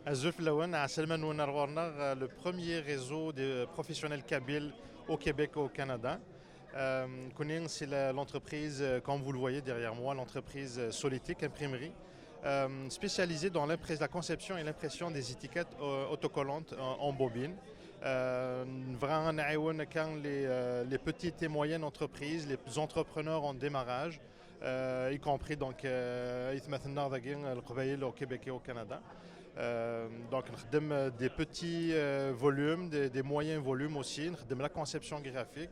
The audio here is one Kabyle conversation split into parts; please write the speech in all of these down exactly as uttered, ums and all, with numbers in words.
Azul fell-awen, ɛeslama-nwen ar ɣur-neɣ, euh, le premier réseau des professionnels kabyles au Québec et au Canada. Euh, Kuni, c'est la- l'entreprise, euh, comme vous le voyez derrière moi, l'entreprise, euh, Solitic Imprimerie, euh, spécialisée dans l'impré- la conception et l'impression des étiquettes, euh, autocollantes en, en bobine. Euh, Vraiment, les, euh, les petites et moyennes entreprises, les entrepreneurs en démarrage, euh, y compris donc, euh, aytmaten-nneɣ dagi, euh, Leqbayel au Québec et au Canada. Euh, donc, nxeddem, euh, des petits, euh, volumes, des, des moyens volumes aussi, nxeddem la conception graphique.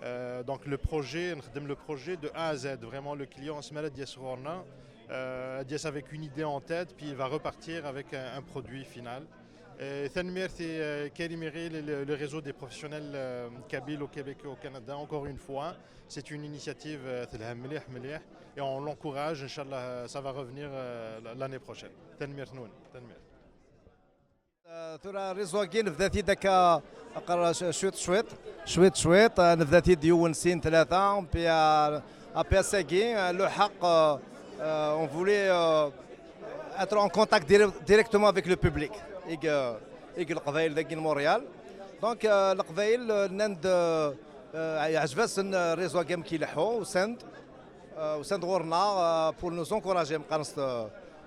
Euh, donc, le projet, nxeddem le projet de A à Z. Vraiment, le client, s mara d-yas ɣur-neɣ, euh, d-yas avec une idée en tête, puis il va repartir avec un, un produit final. Et tanemmirt i, euh, Karim Iri, le, le- le réseau des professionnels, euh, kabyles au Québec et au Canada, encore une fois. C'est une initiative, euh, telha mliḥ, mliḥ, et on l'encourage, Inch'Allah, ça va revenir, euh, l'année prochaine. Tanemmirt-nwen, tanemmirt. Euh, tura réseau-agi nebda-t-id akka, aqer-, sh- cwiṭ, cwiṭ, cwiṭ, cwiṭ, euh, nebda-t-id yiwen, sin, tlata, puis, euh, après ça-agi, euh, le haq, euh, euh, on voulait, euh, être en contact dire- directement avec le public. Ig, euh, ig Leqbayel dagi n Montréal. Donc, euh, Leqbayel, euh, nnan-d, euh, euh, yeɛjeb-asen, euh, réseau-agi amek ileḥḥu, usan-d, euh, usan-d ɣur-neɣ, euh, pour nous encourager, meqqaren s, euh,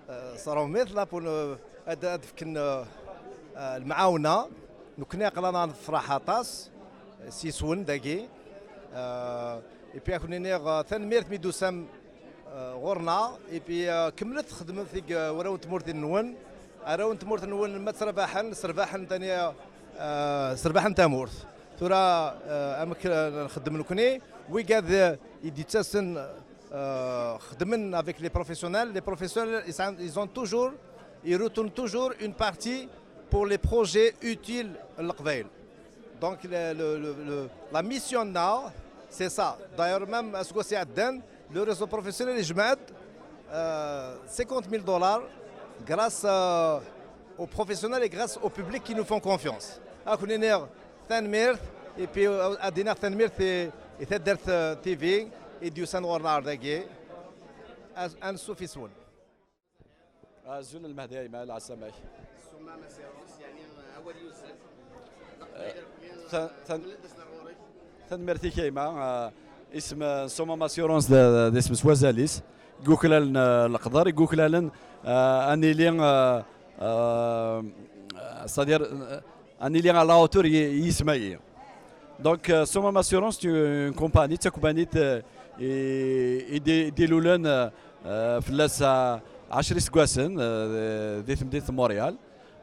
euh, s rewmit, là, pour nous, ad, ad fken, euh, euh, lemɛawna. Nekkni aql-aneɣ nefreḥ aṭas s yiswen dagi. Euh, et puis, ad ken-iniɣ, euh, tanemmirt mi d-tusam, euh, ɣur-neɣ. Et puis, euh, kemmlet txedmet deg, euh, warraw n tmurt-nwen. Arraw n tmurt-nwen ma tterbaḥen, serbaḥen tani, euh, serbaḥen tamurt. Tura, euh, amek, euh, nxeddem nekkni, wigad, euh, i d-yettasen, euh, xeddmen avec les professionnels. Les professionnels, ils, sont- ils ont toujours, ils retournent toujours une partie pour les projets utiles à Leqbayel. Donc, le- le- le- le- la mission now, c'est ça. D'ailleurs, même à ce que c'est à Denne, le réseau professionnel, il met, euh, cinquante mille dollars grâce, euh, aux professionnels et grâce au public qui nous font confiance. Ad ken-iniɣ tanemmirt, et puis, euh, ad d-iniɣ tanemmirt i, i Taddart, euh, T V, i d-yusan ɣur-neɣ ar dagi. Ad, ad nessuf iswen. Azul a Lmehdi Ayman, lɛeslama-k. Sumam Assurance, yeɛni, awal yuzzel. Ta- ta- Tanemmirt-ik a yemma. Ah, isem, ah, Sumam Assurance d, d isem s wazal-is. Deg uklalen, ah, leqder, deg uklalen, ah, ad nili, ah, ah, c'est-à-dire, ah, ad nili à la hauteur i, i yisem-agi. Donc, euh, Sumam Assurance, c'est une compagnie, d takubanit, euh, i, i d-, d-ilulen, euh, euh, fell-as, euh, ɛecra iseggasen, euh, di temdint n Montréal.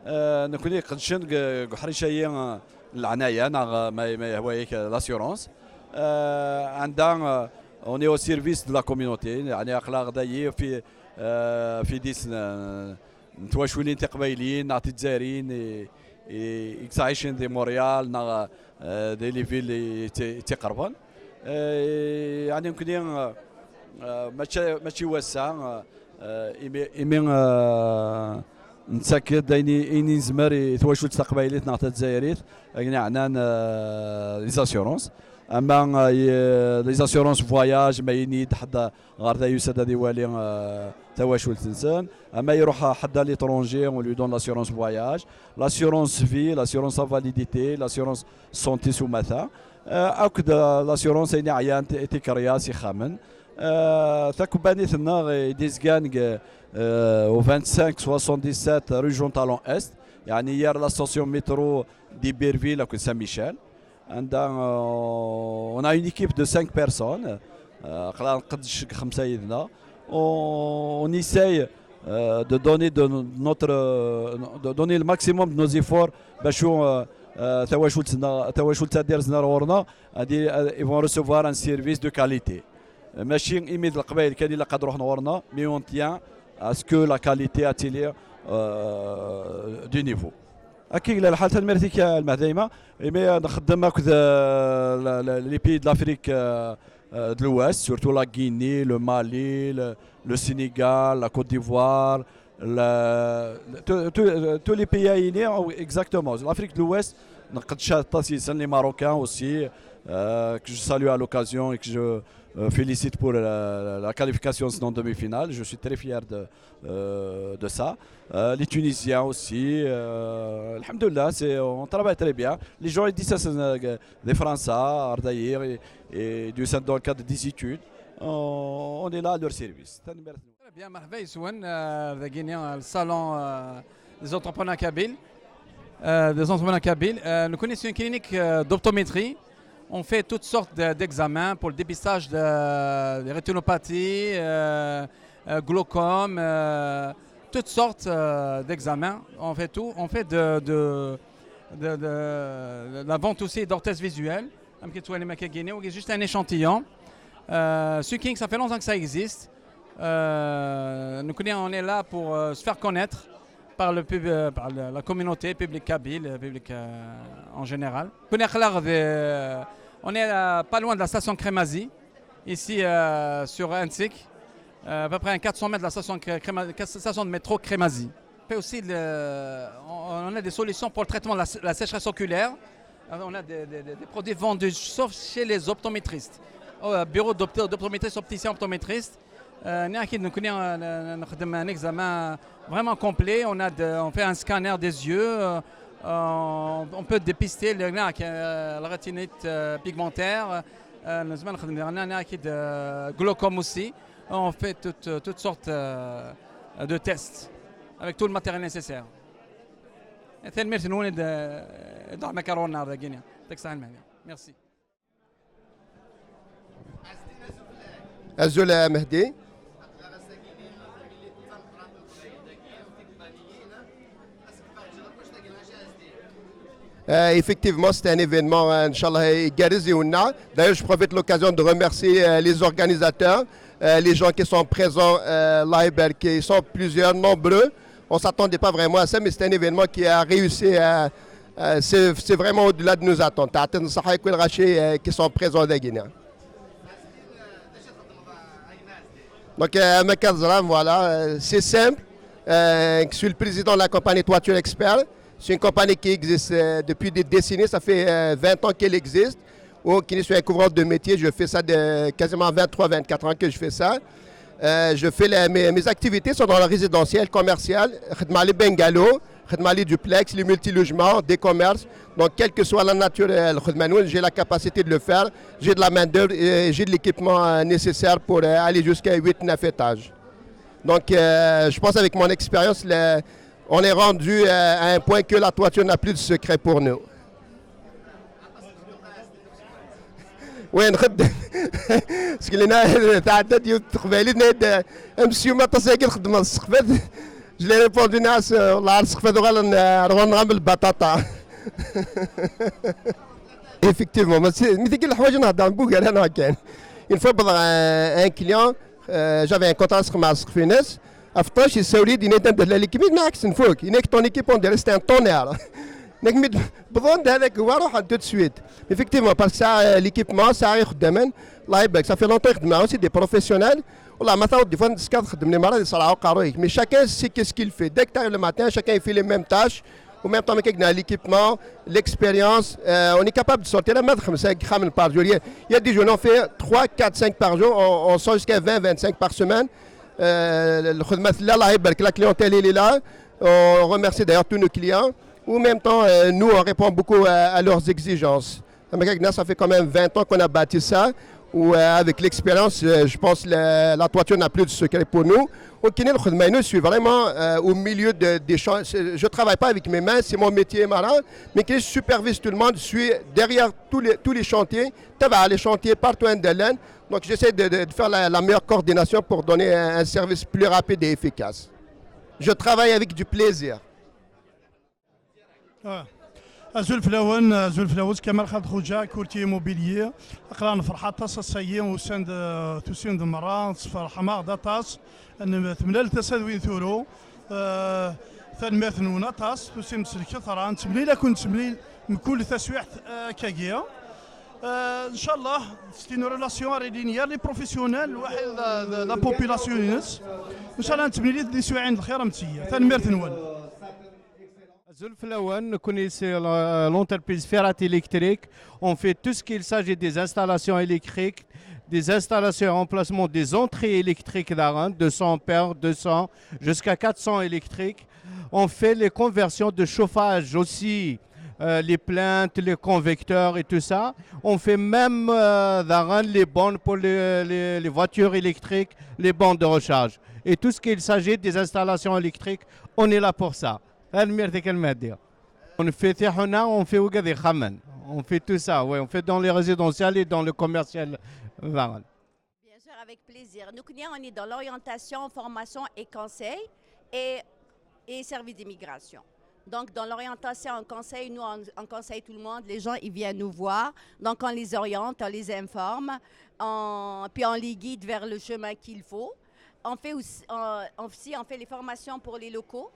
Euh, nekkni qedcen deg, deg uḥric-agi, euh, n leɛnaya, neɣ, euh, ma, ma yehwa-yak, euh, l'assurance. Euh, anda, euh, on est au service de la communauté, yeɛni aql-aɣ dayi fi, euh, fi dis n, n twaculin tiqbayliyin neɣ tizzayriyin i, i, i yettɛicin di Montréal neɣ, euh, di les villes i, i tt-, i tt-iqerben. Euh, yeɛni nekkni, euh, euh, mačči, mačči wass-a, euh, imi, imi, euh, nettak-d ayen i, ayen i nezmer i twacult taqbaylit neɣ tazzayrit, ayen yeɛnan, euh, les assurances. Ama, euh, i, les assurances voyage, ma ayen i d-ḥedd ɣer da yusa-d ad iwali, euh, tawacult-nsen. Ama iruḥ ḥedd à l'étranger, on lui donne l'assurance voyage, l'assurance vie, l'assurance invalidité, l'assurance santé s umata. Euh, akked, euh, l'assurance ayen iɛyan ti- tikerya s ixxamen. Euh, takubanit-nneɣ i d-izgan deg, euh, au vingt-cinq soixante-dix-sept rue Jean Talon Est, yeɛni yer la station métro d'Iberville akked Saint-Michel. Anda, euh, on a une équipe de cinq personnes. Euh, aql-aɣ nqeddec deg xemsa yid-neɣ. On, on essaye, euh, de donner de notre, euh, de donner le maximum de nos efforts bac, euh, euh, tawacult-nneɣ, tawacult ad d-irzen ar ɣur-neɣ, ad i-, ad, ils vont recevoir un service de qualité. Euh, mačči imi d Leqbayel kan ilaq ad ruḥen ɣur-neɣ, mais on tient à ce que la qualité ad tili, euh, du niveau. Akka i yella lḥal, tanemmirt-ik a Lmehdi Ayman. Imi, euh, nxeddem akked, euh, la- la- les pays de l'Afrique, euh, euh, de l'Ouest, surtout la Guinée, le Mali, le, le Sénégal, la Côte d'Ivoire, la- tous- tous- tous les pays ayni, exactement. L'Afrique de l'Ouest, nqeddec aṭas yid-sen, les Marocains aussi, euh, que je salue à l'occasion et que je, Euh, félicite pour la, la qualification en demi-finale. Je suis très fier de, euh, de ça. Euh, les Tunisiens aussi. Euh, alhamdoulilah, c'est, on travaille très bien. Les gens ils disent ça, c'est, euh, des Français, Ardaïr et, et du centre dans le cadre des études. On, on est là à leur service. Très bien, مرحبا يسون داكيني الصالون des entrepreneurs kabyles. Des entrepreneurs kabyles. Nous connaissons une clinique d'optométrie. On fait toutes sortes d'examens pour le dépistage de rétinopathie, glaucome, toutes sortes d'examens. On fait tout. On fait de, de, de, de la vente aussi d'orthèses visuelles. Juste un échantillon. Euh, Suking, ça fait longtemps que ça existe. Euh, nous, on est là pour euh, se faire connaître par, le pub, euh, par la communauté, public kabyle, public euh, en général. On est, euh, on est euh, pas loin de la station Crémazie, ici euh, sur Antique, euh, à peu près à quatre cents mètres de la station, Créma, station de métro Crémazie. On fait aussi le, on, on a des solutions pour le traitement de la, la sécheresse oculaire. On a des, des, des produits vendus sauf chez les optométristes. Au bureau d'optométriste, opticien optométriste. ناكيد نكون نخدم un examen vraiment complet. On a de, on fait un scanner des yeux. On, on peut dépister le la rétinite pigmentaire. نزعما نخدم هنا ناكيد glaucome aussi. On fait toutes, toutes sortes de tests avec tout le matériel nécessaire. Tanemmirt-nwen i d-tɛeddam akka ɣur-neɣ dagi-ni. Yettak ṣṣeḥḥa lmeɛna. Merci. Azul a Mehdi. Euh, effectivement, c'est un événement, euh, Inch'Allah, igerrez. D'ailleurs, je profite de l'occasion de remercier euh, les organisateurs, euh, les gens qui sont présents, euh, là, qui sont plusieurs, nombreux. On ne s'attendait pas vraiment à ça, mais c'est un événement qui a réussi. Euh, euh, c'est vraiment au-delà de nos attentes. Qui sont présents. Donc, euh, voilà, euh, c'est simple. Euh, je suis le président de la compagnie Toiture Expert. C'est une compagnie qui existe euh, depuis des décennies. Ça fait euh, vingt ans qu'elle existe. Au Kinis, je suis un couvreur de métier. Je fais ça de quasiment vingt-trois, vingt-quatre ans que je fais ça. Euh, je fais les, mes, mes activités sont dans la résidentielle, commerciale, خدمة les bungalows, خدمة les duplex, les multilogements, des commerces. Donc, quelle que soit la nature, euh, j'ai la capacité de le faire. J'ai de la main-d'œuvre et j'ai de l'équipement euh, nécessaire pour euh, aller jusqu'à huit, neuf étages. Donc, euh, je pense avec mon expérience, on est rendu euh, à un point que la toiture n'a plus de secret pour nous. وين نخدم؟ سكلينا تعدد يوت تقبالي نيد امسيو ما تصيقل خدمة السقفات. Je l'ai répondu ناس والله على السقفات وغالا رغون غام البطاطا. Effectivement, mais c'est mais ديك الحوايج نهضر بوكال انا كان. Une fois بضغ un client, euh, j'avais un contrat مع السقفينات. Afṭac yessawel-iyi-d, yenna-d anda tella l'équipe, nniɣ-as nfuk. Yenna-k ton équipe, on dirait c'est un tonnerre. Nekk mi d-wwḍen-d, hadaak waruḥ tout de suite. Effectivement, parce que ça, euh, l'équipement, ça arrive demain. Là, ça fait longtemps que aussi des professionnels. Wallah, ma taweḍ des fois, teskaḍ xeddmen imara di ṣṣreɛ uqerruy-ik. Mais chacun sait qu'est-ce qu'il fait. Dès que t'arrives le matin, chacun il fait les mêmes tâches. Au même temps, avec l'équipement, l'expérience, euh, on est capable de sortir la main de خمسة, خمسة par jour. Il y a des journées, on fait trois, quatre, cinq par jour, on, on sort jusqu'à vingt, vingt-cinq par semaine. Euh, الخدمة لا الله يبارك, la clientèle elle est là. On remercie d'ailleurs tous nos clients. Au même temps, euh, nous, on répond beaucoup à, à leurs exigences. Ça fait quand même vingt ans qu'on a bâti ça, où euh, avec l'expérience, euh, je pense que la, la toiture n'a plus de secret pour nous. On connaît le خدمة, je suis vraiment euh, au milieu de, des champs. Je ne travaille pas avec mes mains, c'est mon métier, marin, mais que je supervise tout le monde, je suis derrière tous les, tous les chantiers, تبع les chantiers partout en Dalen. Donc j'essaie de, de, de faire la, la meilleure coordination pour donner un, un service plus rapide et efficace. Je travaille avec du plaisir. آه. Azul fell-awen, azul fell-awen, Kamal Xaled Xuja, courtier immobilier. Aql-aɣ nefreḥ aṭas ass-agi, usan-d, tusim-d merra, tessefṛeḥem-aɣ-d aṭas. Temlal tasa d win turu. Tanemmirt-nwen aṭas, tusim-d s lketra. Nettemlil ad ken-nettemlil mkul taswiɛt akkagi. Ncallah, c'est une relation linéaire, les professionnels, lwaḥid d la population-ines. Ncallah nettemlil-it di teswiɛin n lxir am tiyya. Tanemmirt-nwen. Azul fell-awen, nekkni c'est l'entreprise Ferrat Electric. On fait tout ce qu'il s'agit des installations électriques, Des installations et remplacement des entrées électriques daɣen, deux cents ampères, deux cents jusqu'à quatre cents électriques. On fait les conversions de chauffage aussi, euh, les plaintes, les convecteurs et tout ça. On fait même euh, daɣen les bornes pour les, les- les voitures électriques, les bornes de recharge. Et tout ce qu'il s'agit des installations électriques, on est là pour ça. Tanemmirt-ik a Lmehdi. On fait tiḥuna, on fait wigad ixxamen. On fait tout ça, oui, on fait dans les résidentiels et dans le commercial. Voilà. Bien sûr, avec plaisir. Nous, on est dans l'orientation, formation et conseil et, et service d'immigration. Donc, dans l'orientation, on conseille, nous, on, on conseille tout le monde. Les gens, ils viennent nous voir. Donc, on les oriente, on les informe, on- puis on les guide vers le chemin qu'il faut. On fait aussi, on, aussi, on fait les formations pour les locaux.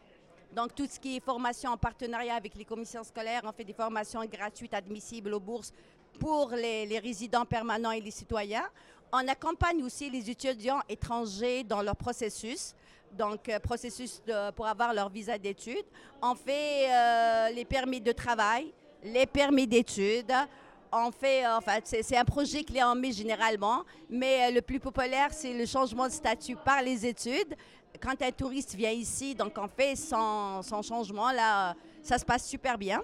Donc, tout ce qui est formation en partenariat avec les commissions scolaires, on fait des formations gratuites, admissibles aux bourses pour les, les résidents permanents et les citoyens. On accompagne aussi les étudiants étrangers dans leur processus, donc euh, processus de- pour avoir leur visa d'études. On fait euh, les permis de travail, les permis d'études. On fait, euh, enfin, c'est c'est un projet clé en main généralement, mais euh, le plus populaire, c'est le changement de statut par les études. Quand un touriste vient ici, donc on fait son, son changement, là, ça se passe super bien.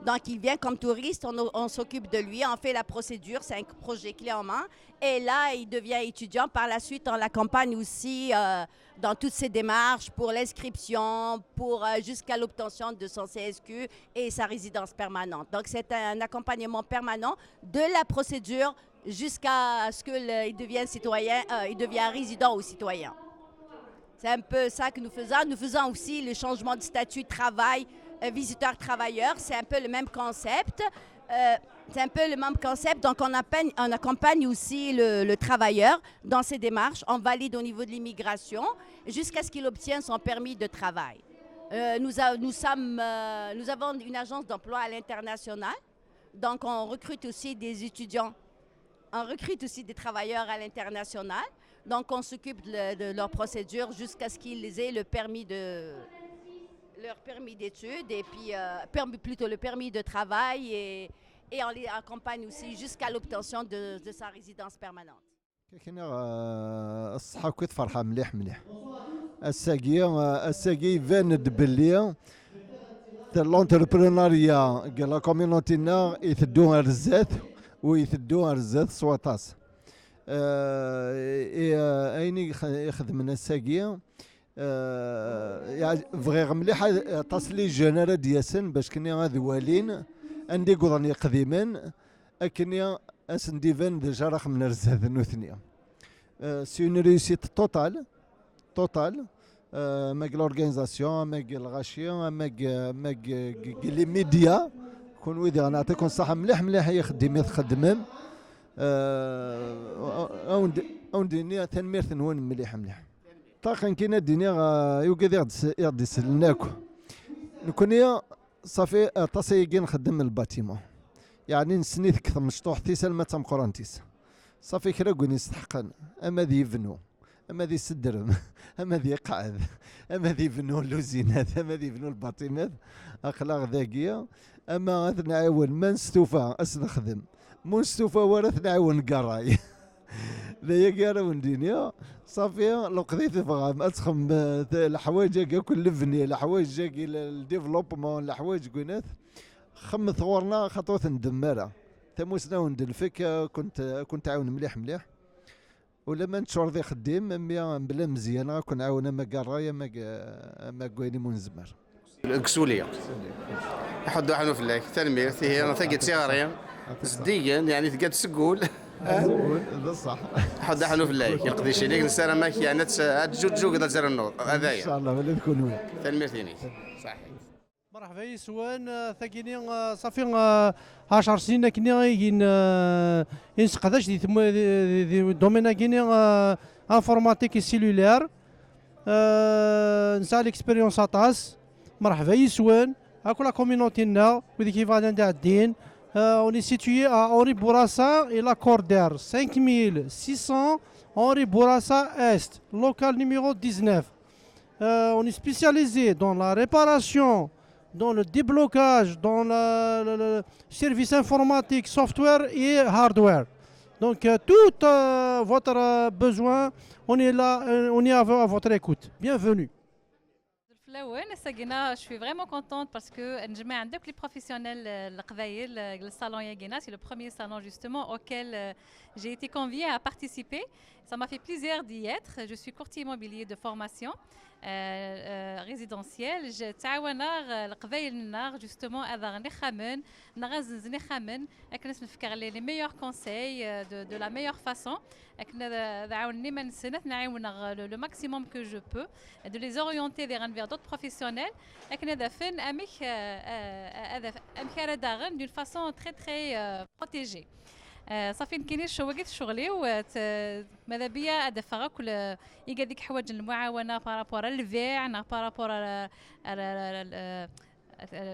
Donc il vient comme touriste, on, on s'occupe de lui, on fait la procédure, c'est un projet clé en main. Et là, il devient étudiant. Par la suite, on l'accompagne aussi euh, dans toutes ses démarches pour l'inscription, pour euh, jusqu'à l'obtention de son C S Q et sa résidence permanente. Donc c'est un accompagnement permanent de la procédure jusqu'à ce qu'il devienne citoyen, euh, il devient résident ou citoyen. C'est un peu ça que nous faisons. Nous faisons aussi le changement de statut de travail, euh, visiteur-travailleur. C'est un peu le même concept. Euh, c'est un peu le même concept. Donc, on, appelle- on accompagne aussi le, le travailleur dans ses démarches. On valide au niveau de l'immigration jusqu'à ce qu'il obtienne son permis de travail. Euh, nous, a- nous sommes, euh, nous avons une agence d'emploi à l'international. Donc, on recrute aussi des étudiants. On recrute aussi des travailleurs à l'international. Donc, on s'occupe de, de leur procédure jusqu'à ce qu'ils aient le permis de leur permis d'études et puis euh, permis- plutôt le permis de travail et, et on les accompagne aussi jusqu'à l'obtention de, de sa résidence permanente. Kniɣ, eh, ṣṣeḥ akkit, ferḥeɣ mliḥ mliḥ. Ass-agi, eh, ass-agi iban-d belli l'entrepreneuriat deg la communauté-nneɣ iteddu ar zdat, u iteddu ar zdat s waṭas. Eh, i, eh, ayen i ix- ixedmen ass-agi, eh, yeɛj- bɣiɣ mliḥ ad- aṭas les jeunes ara d-yasen bac kni ad walin anda i wwḍen yeqdimen, akken ad sen-d-iban d acu ara xedmen ar zdat nutni. Eh, c'est une réussite totale, totale. Eh, ama deg l'organisation, ama deg lɣaci, ama deg, ama deg, deg les médias, kunwi diɣ nɛeṭṭiken ṣṣeḥḥa mliḥ mliḥ i uxeddim i txeddmem. Eh, awen-d- awen-d-iniɣ tanemmirt-nwen mliḥ mliḥ. Ṭṭaq nekkini ad d-iniɣ, eh, i wigad i ɣ-d-, i ɣ-d-isellen akk. Nekkni ṣafi aṭas ayagi nxeddem lbatiman, yeɛni nessen-it deg tmecṭuḥt-is alma d tameqqrant-is. Ṣafi kra n win yesteḥqen, ama ad yebnu, ama ad iseddrem, ama ad iqeɛɛed, ama ad yebnu luzinat, ama ad yebnu lbatimat, aql-aɣ dagi, ama ad nɛiwen, ma nestufa ad s-nexdem, ma ur nestufa wara ad t-nɛiwen deg ṛṛay. D ayagi ara wen-d-iniɣ. Ṣafi, lweqt i tebɣam ad txemmem, eh, leḥwayeǧ-agi akk n lebni, leḥwayeǧ-agi l- le développement, leḥwayeǧ n winat, xemmet ɣur-neɣ xaṭer ur tendem ara. Tamussni ad wen-d-nefk, eh, ad kent-, ad kent-tɛiwen mliḥ mliḥ. Ulamma neččur d ixeddim, mi mebla Meẓyan ad ken-nɛiwen ama deg ṛṛay, ama deg, ama deg wayen i mu nezmer. Deg Sulya. Iḥudd uḥnu fell-ak, tanemmirt. Ihi, tagi d tiɣri zeddigen, yeɛni tga-d seg wul. D ṣṣeḥ. Iḥudd uḥnu fell-ak, leqdic-inek, nessaram-ak yeɛni ad tt- ad tǧuǧǧugeḍ ad trennuḍ. Ad aya. Inchallah, ula d kunwi. Tanemmirt-inek. Ṣaḥi. Merḥba yes-wen, eh, tagini, eh, ṣafi, eh, ɛecr snin akkenni i gin, eh, i nesseqdac di tmu- di- di- di domaine-agini, eh, informatique et cellulaire. Eh, nesɛa l'expérience aṭas. Merḥba yes-wen, akk la communauté-nneɣ, wid i k-yebɣan ad d-ɛeddin. Eh, on est situé à Henri Bourassa et la Cordère, cinq mille six cents Henri Bourassa Est, local numéro dix-neuf. Euh, on est spécialisé dans la réparation, dans le déblocage, dans le, le- le service informatique, software et hardware. Donc, euh, tout euh, votre euh, besoin, on est là, euh, on est à, vo- à votre écoute. Bienvenue. Flawen, Sagina, je suis vraiment contente parce que نجمع عندك les professionnels, euh, القبايل, euh, le salon Yagina, c'est le premier salon justement auquel euh, j'ai été conviée à participer. Ça m'a fait plaisir d'y être. Je suis courtier immobilier de formation euh, euh, résidentielle. Je تعاونغ القبايل نغ justement هذا نخمن نغزنز نخمن أكنس نفكر les, les meilleurs conseils euh, de, de la meilleure façon. أكن ذا عاون نيمان سنة نعاون le, le maximum que je peux de les orienter vers, vers d'autres professionnels. أكن ذا فن أمك هذا أمك هذا داغن d'une façon très très euh, protégée. آه، صافي نكيني شو وقت شغلي وت... ماذا بيا ادفع كل يقعد يحوج المعاونه par rapport للبيع نا par rapport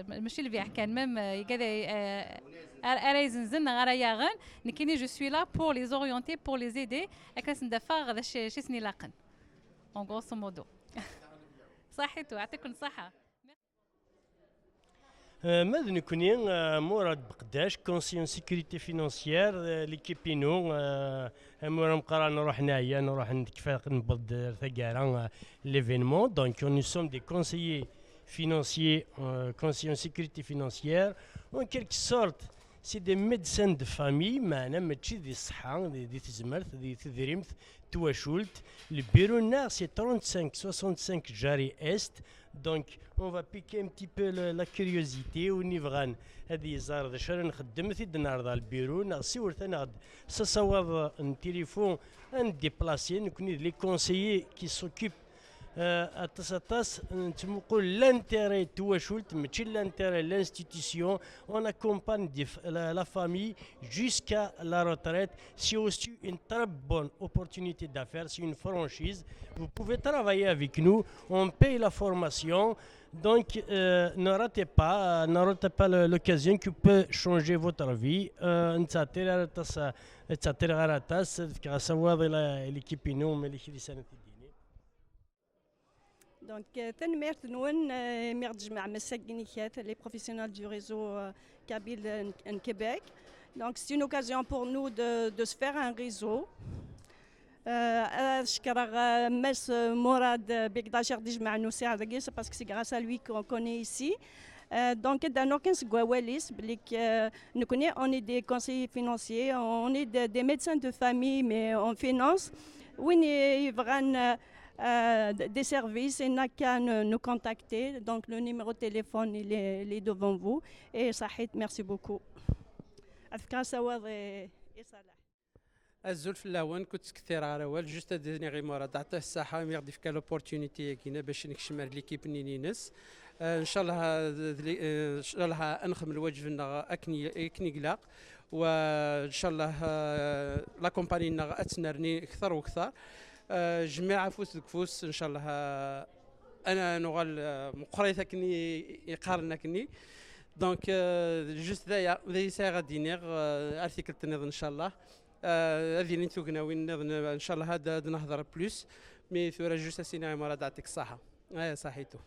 ماشي البيع كان même يقعد ارا يزنزن غير ياغن نكيني je suis là pour les orienter pour les aider اكنس ندفع غدا شي شي سني لاقن en grosso modo. صحيتو يعطيكم الصحه. آه، ما د نكوني آه، مراد بقداش conseiller en sécurité financière آه، l'équipe inu آه، amur ameqqran nruḥ neɛya nruḥ nekfa newweḍ-d ar taggara آه، l'événement. Donc nous sommes des conseillers financiers, euh, conseillers en sécurité financière. En quelque sorte, c'est des médecins de famille, meɛna mačči di ṣṣeḥḥa, di, di tezmert, di tedrimt, twacult. Le bureau-nneɣ, c'est trente-cinq soixante-cinq Jarry Est. Donc, on va piquer un petit peu le- la curiosité. Win yebɣan ad yeẓer d acu ara nxeddem, ad t-id-nerḍ ɣer lbiru, neɣ siwlet-aneɣ-d s asawaḍ n tilifun, ad n-déplacer. Nekkni d les conseillers qui s'occupent euh, aṭas aṭas, nettmuqul l'intérêt n twacult, mačči l'intérêt n l'institution. On accompagne des f- la, la famille jusqu'à la retraite. C'est aussi une très bonne opportunité d'affaires, c'est une franchise. Vous pouvez travailler avec nous, on paye la formation. Donc, euh, ne ratez pas, euh, ne ratez pas le- l'occasion qui peut changer votre vie. Euh, نتعطي غير aṭas, نتعطي غير aṭas, ad fkeɣ asawaḍ i la- i l'équipe inu, ma yella kra i s-ara t-id-yini. Donc, euh, tanemmirt-nwen, euh, imi ɣ-d-tejmeɛem ass-agi les professionnels du réseau euh, kabyle en, en Québec. Donc, c'est une occasion pour nous de, de se faire un réseau. Euh, ad cekkreɣ euh, Mass Mourad euh, Bekdac i ɣ-d-ijemɛen ussaɛd-agi, c'est parce que c'est grâce à lui qu'on qu'on est ici. Euh, donc, ad d-rnuɣ kan seg wawal-is, belli k- euh, nekkni, on est des conseillers financiers, on est des, des médecins de famille, mais en finance. Win i- yebɣan euh, euh, d- des services, il n'a qu'à nous, nous contacter. Donc, le numéro de téléphone, il est, il est devant vous. Et Sahid, merci beaucoup. Ad fkeɣ asawaḍ i i Salah. Azul fell-awen, ur ttkettireɣ ara awal, juste ad iniɣ i Murad, ɛṭih ṣṣaḥa imi ɣ-d-ifka l'opportunité-agi-na bac nekcem ar l'équipe-nni-ines. Euh, ncallah, euh, d- d- euh, ncallah ad nexdem lwaǧeb-nneɣ akken i- akken i ilaq, wa ncallah euh, la compagnie-nneɣ ad tennerni kter u kter. Euh, jmiɛ afus deg ufus, ncallah euh, ad nuɣal euh, meqqrit akken i i qqaren akkenni. Donc, euh, juste d aya, d aya i sɛiɣ ad d-iniɣ euh, ar tikkelt-nniḍen ncallah. Euh, ad ilint tugna-win-nniḍen, ncallah ad ad nehder plus. Mi tura juste ad s-iniɣ i Murad, ɛṭik ṣṣaḥa. Aya, ṣaḥitu.